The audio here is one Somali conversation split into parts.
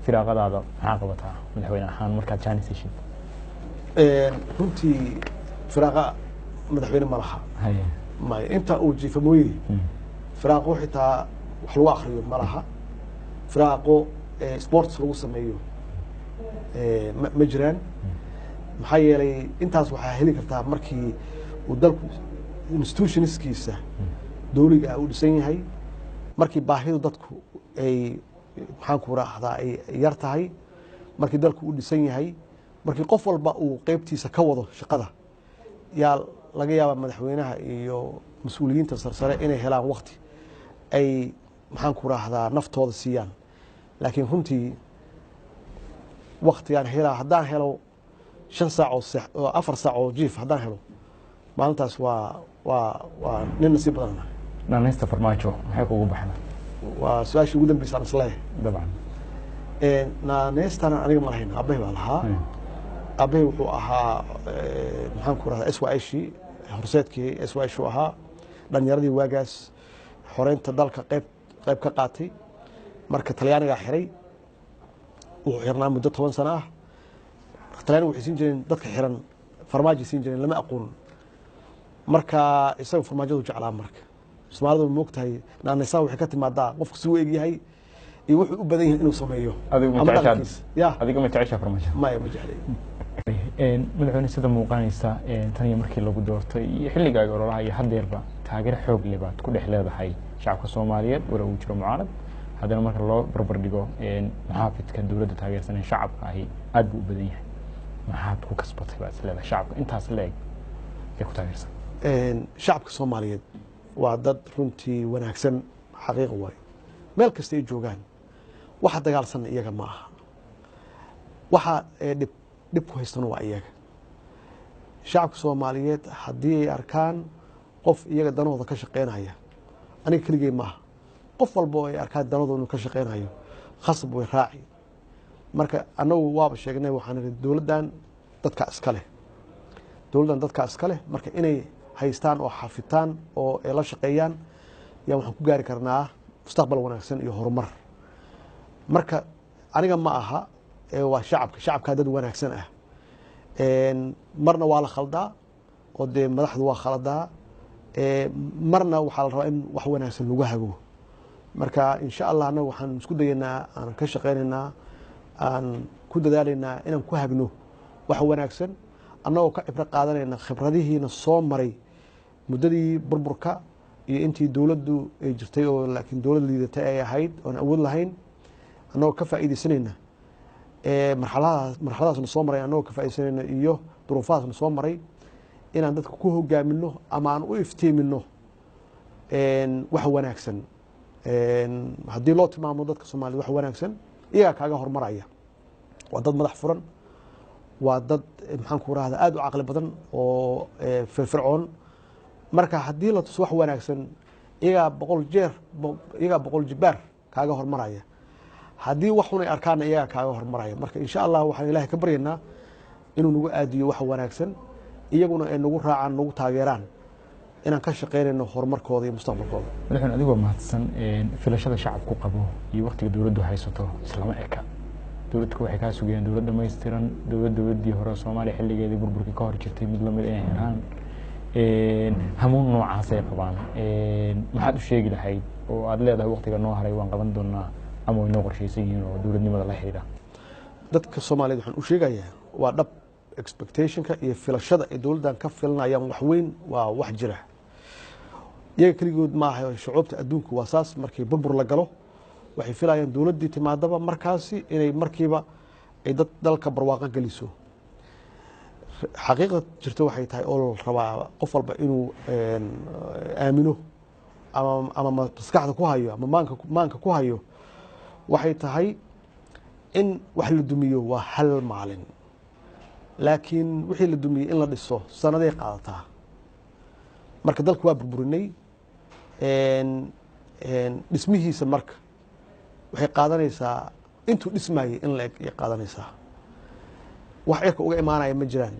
Firaaqadaada maxaa qabataa madaxweyne ahaan markaad jaanis heshid? Runtii firaaqa madaxweyne ma laha. Maya, inta uu jiifa mooye firaaqo xitaa wax lagu akriyo ma laha, firaaqo sports lagu sameeyo ma jiraan. Maxaa yeelay, intaas waxaa heli kartaa markii uu dalku institutionskiisa dowliga ah uu dhisan yahay, markii baahidu dadku ay, maxaan ku raahdaa, ay yar tahay, markii dalku uu dhisan yahay, markii qof walba uu qeybtiisa ka wado shaqada, yaa laga yaabaa madaxweynaha iyo mas-uuliyiinta sarsare inay helaan wakti ay, maxaan ku raahdaa, naftooda siiyaan. Laakiin runtii waktigaan helaa, haddaan helo 5 saac oo oo 4 saac oo jiif haddaan helo maalintaas, waa nin nasiib badanna. Naanaysta Farmaajo maxay kugu baxda? Waa su-aashii ugu dambeysa aan isleeyahay. Dabcan. Naaneystana aniga ma lahayn, aabbahay baa lahaa. Aabbahay wuxuu ahaa, maxaan ku rahdaa, SYL horseedkii SYL uu ahaa, dhalinyaradii waagaas xoreynta dalka qayb ka qaatay. Marka Talyaanigaa xiray, wuxuu xirnaa muddo 10 sano ah. Talyaaniga waxay siin jireen dadka xiran farmaajo siin jireen, lama aqoon. Marka isaga farmaajadu jeclaa. Marka Soomaalidu ma ogtahay, naanaysaha waxay ka timaadaa qofku si u egyahay iyo wuxuu u badan yahay inuu sameeyo Adigu ma ama jeceshaa? dhaqankiisa ya. Adiga ma jeceshaa farmaajo? Maya, ma jeclay. Madaxweyne, sida muuqanaysa, tan iyo markii lagu doortay iyo xilligaaga ololaha iyo haddeerba, taageero xoog leh baad ku dhex leedahay shacabka Soomaaliyeed. Wala uu jiro mucaarad, haddana marka loo barbar dhigo muxaafidka dowladda taageersan ee shacabka ahi aad buu u badan yahay. Maxaad ku kasbatay baad is leedahay shacabka intaas leeg ee ku taageersan? Shacabka Soomaaliyeed waa dad runtii wanaagsan, xaqiiqa waayo, meel kasta ay joogaan. Waxa dagaalsanna iyaga ma aha, waxa dhib ku haystana waa iyaga. Shacabka Soomaaliyeed haddii ay arkaan qof iyaga danahooda ka shaqeynaya, aniga keligey maaha, qof walba oo ay arkaan danahooda inuu ka shaqeynayo, khasab way raaci. Marka annagu waaba sheegnay, waxaan idhi dowladdan dadka iska leh, dowladdan dadkaa iska leh. Marka inay haystaan oo xafitaan oo ay la shaqeeyaan yaa waxaan ku gaari karnaa mustaqbal wanaagsan iyo horumar. Marka aniga ma aha ee waa shacabka. Shacabkaa dad wanaagsan ah. Marna waa la khaldaa oo dee madaxdu waa khaladaa, marna waxaa la rabaa in wax wanaagsan lagu hago. Marka insha Allah annaga waxaan isku dayaynaa, aan ka shaqaynaynaa, aan ku dadaalaynaa inaan ku hagno wax wanaagsan, annagoo ka cibro qaadanayna khibradihiina soo maray muddadii burburka iyo intii dowladdu ay jirtay, oo laakiin dowlad liidatay ay ahayd oon awood lahayn. Annagoo ka faa'iidaysanayna marxaladaas, marxaladaasna soo maray, annagoo ka faa'iidaysanayna iyo duruufahaasna soo maray, inaan dadka ku hogaamino ama aan u iftiimino wax wanaagsan. Haddii loo tilmaamo dadka Soomaaliyed wax wanaagsan, iyagaa kaaga hormaraya. Waa dad madax furan, waa dad, maxaan ku rahda, aada u caqli badan oo firfircoon. Marka haddii la tuso wax wanaagsan, iyagaa 100 jeer, iyagaa 100 jibaar kaaga hormaraya. Haddii wax xun ay arkaanna, iyagaa kaaga hormaraya. Marka insha Allah waxaan Ilahay ka baryaynaa inuu nagu aadiyo wax wanaagsan, iyaguna ay nagu raacaan, nagu taageeraan inaan ka shaqaynayno horumarkooda iyo mustaqbalkooda. Madaxweyne, adigoo mahadsan, filashada shacabku qabo iyo waktiga dowladdu haysato islama eka. Dowladku waxay kaa sugayaan dowlad dhammaystiran, dowladdii hore Soomaaliya xilligeedii burburkii ka hor jirtay mid lamid inay helaan. Hamuun noocaasay qabaan. Maxaad u sheegi lahayd oo aad leedahay waktiga noo haray waan qaban doonaa ama way noo qorshaysan yihiin oo dowladnimada la xidhiidha? Dadka Soomaaliyeed waxaan u sheegayaa, waa dhab, expectationka iyo filashada ay dowladdan ka filanayaan wax weyn waa wax jira. Iyaga keligood maaha, shucuubta adduunku waa saas. Markii burbur la galo, waxay filayaan dowladdii timaadaba markaasi inay markiiba ay dad dalka barwaaqo geliso. Xaqiiqda jirta waxay tahay oo la rabaa qof walba inuu aamino ama maskaxda ku hayo ama maanka ku hayo waxay tahay in wax la dumiyo waa hal maalin, laakiin wixii la dumiyey in la dhiso sanaday qaadataa. Marka dalku waa burburinay, dhismihiisa marka waxay qaadanaysaa intuu dhismayey in la eg ayay qaadanaysaa. Wax cirka uga imaanaya ma jiraan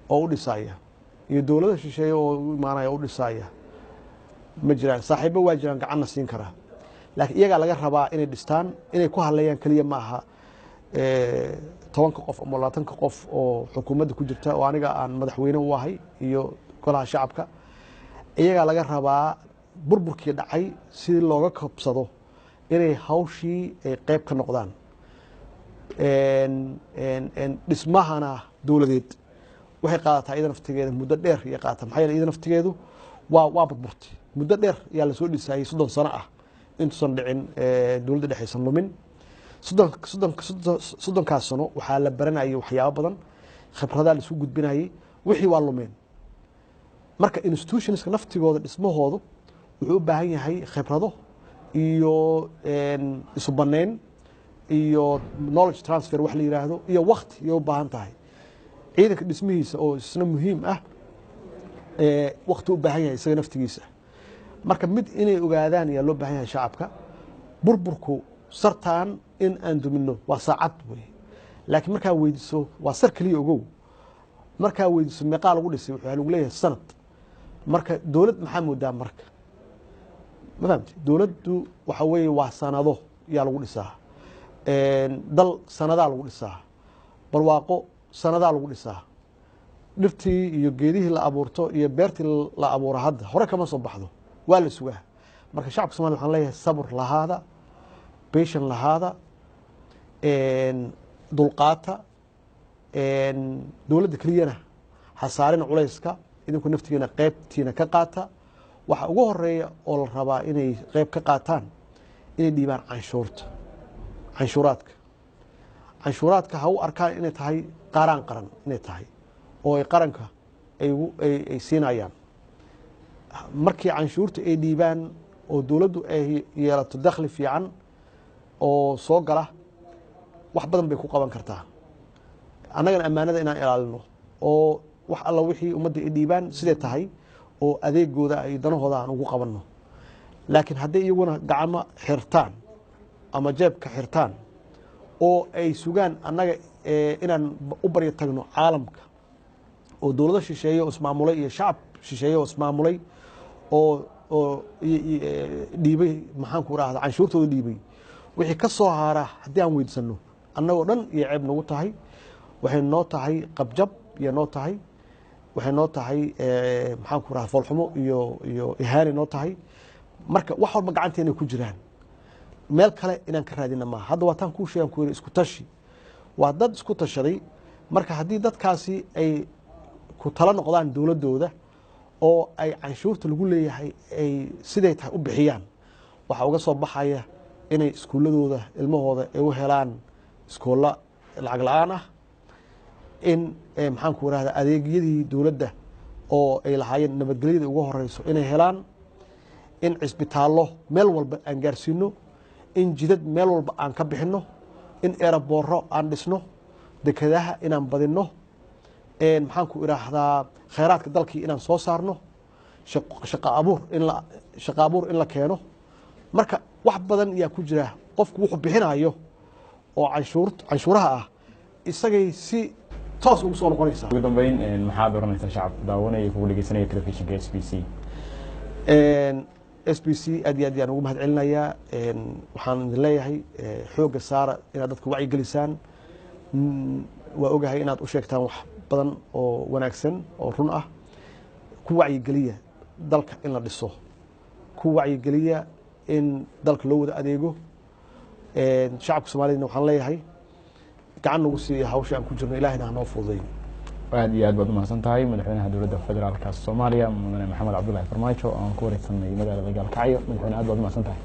oo u dhisaya, iyo dowlada shisheeye oo u imaanaya oo u dhisaya ma jiraan. Saaxiibo waa jiraan gacanna siin karaa, laakiin iyagaa laga rabaa inay dhistaan. Inay ku hadlayaan keliya ma aha. 10-ka qof ama 20-ka qof oo xukuumadda ku jirta oo aniga aan madaxweyne u ahay iyo golaha shacabka, iyagaa laga rabaa burburkii dhacay si looga kabsado inay hawshii ay qeyb ka noqdaan. Dhismahana dowladeed waxay qaadataa iyada naftigeeda muddo dheer iyo qaadataa, maxaa yeele iyada naftigeedu waa burburtay muddo dheer ayaa lasoo dhisayay, 30 sano ah intuusan dhicin dowladda dhexaysan lumin. 30-kaas sano waxaa la baranayay waxyaabo badan, khibradaa laisku gudbinayay, wixii waa lumeen. Marka institutionska naftigooda dhismahoodu wuxuu u baahan yahay khibrado iyo isu banayn iyo knowledge transfer wax la yiraahdo iyo wakti iyo u baahan tahay. Ciidanka dhismihiisa oo isna muhiim ah, wakti u baahan yahay isaga naftigiisa. Marka mid inay ogaadaan ayaa loo baahan yahay shacabka: burburku sartaan in aan dumino waa saacad wey, laakiin markaa weydiso waa sar keliya ogow. Markaa weydiso meeqaa lagu dhisay, wuxuu lagu leeyahay sanad. Marka dowlad maxaa moodaa? Marka ma fahamti, dowladdu waxa weeye waa sanado yaa lagu dhisaa, dal sanadaa lagu dhisaa, barwaaqo sanadaa lagu dhisaa. Dhirtii iyo geedihii la abuurto iyo beertii la abuuro hadda hore kama soo baxdo, waa la sugaa. Marka shacabka Somalia waxaan leeyahay sabr lahaada, patient lahaada, dulqaata. Dowladda keliyana ha saarina culayska, idinku naftigiina qeybtiina ka qaata. Waxa ugu horeeya oo la rabaa inay qeyb ka qaataan inay dhiibaan canshuurta, canshuuraadka. Canshuuraadka ha u arkaan inay tahay qaaraan qaran inay tahay oo ay qaranka ay siinayaan. Markii canshuurta ay dhiibaan oo dowladdu ay yeelato dakhli fiican oo soo gala, wax badan bay ku qaban kartaa. Annagana ammaanada inaan ilaalino oo wax alla wixii ummadda ay dhiibaan siday tahay oo adeegooda iyo danahooda aan ugu qabanno. Laakiin hadday iyaguna gacmo xirtaan ama jeebka xirtaan oo ay sugaan annaga inaan u baryo tagno caalamka oo dowlado shisheeye oo ismaamulay iyo shacab shisheeye oo ismaamulay oo dhiibay, maxaan ku rahda, canshuurtooda dhiibay, wixii ka soo haara haddii aan weydiisano, annagoo dhan iyo ceeb nagu tahay, waxay noo tahay qabjab iyo noo tahay, waxay noo tahay, maxaan ku rahda, foolxumo iyo ihaanay noo tahay. Marka wax walba gacanteena ku jiraan, meel kale inaan ka raadina maaha. Hadda waa taan kuu sheegan ku yiri isku tashi, waa dad isku tashaday. Marka haddii dadkaasi ay ku tala noqdaan dowladdooda oo ay canshuurta lagu leeyahay ay siday tahay u bixiyaan, waxaa uga soo baxaya inay iskuulladooda ilmahooda ay u helaan iskoolla lacag la-aan ah, in maxaan ku rahda adeegyadii dowladda oo ay lahaayeen nabadgelyada ugu horeyso inay helaan, in cisbitaallo meel walba aan gaarsiino, in jidad meel walba aan ka bixinno, in eerabooro aan dhisno, dekedaha inaan badinno, maxaan ku idhaahdaa, khayraadka dalkii inaan soo saarno, shaqa abuur in la shaqa abuur in la keeno. Marka wax badan ayaa ku jira. Qofku wuxuu bixinayo oo canshuuraha ah isagay si toos ugu soo noqonaysaa. Ugu dambeyn, maxaad oranaysaa shacabka daawanaya kugu dhegeysanaya telefishinka SBC? SBC aad iyo aad yaan ugu mahad celinayaa. Waxaan idin leeyahay xoogga saara inaad dadka wacyi gelisaan. Waa ogahay inaad u sheegtaan wax badan oo wanaagsan oo run ah. Ku wacyigeliya dalka in la dhiso, ku wacyigeliya in dalka loo wada adeego. Shacabka Soomaaliyadna waxaan leeyahay gacan nagu siiya hawsha aan ku jirno, Ilahina hanoo fududeeyo. Aad iyo aad baad umahadsan tahay madaxweynaha dowladda federaalka Soomaaliya, mudane Maxamed Cabdullahi Farmaajo, oo aan ku wareysanay magaalada Gaalkacyo. Madaxweyne, aad baad umahadsan tahay.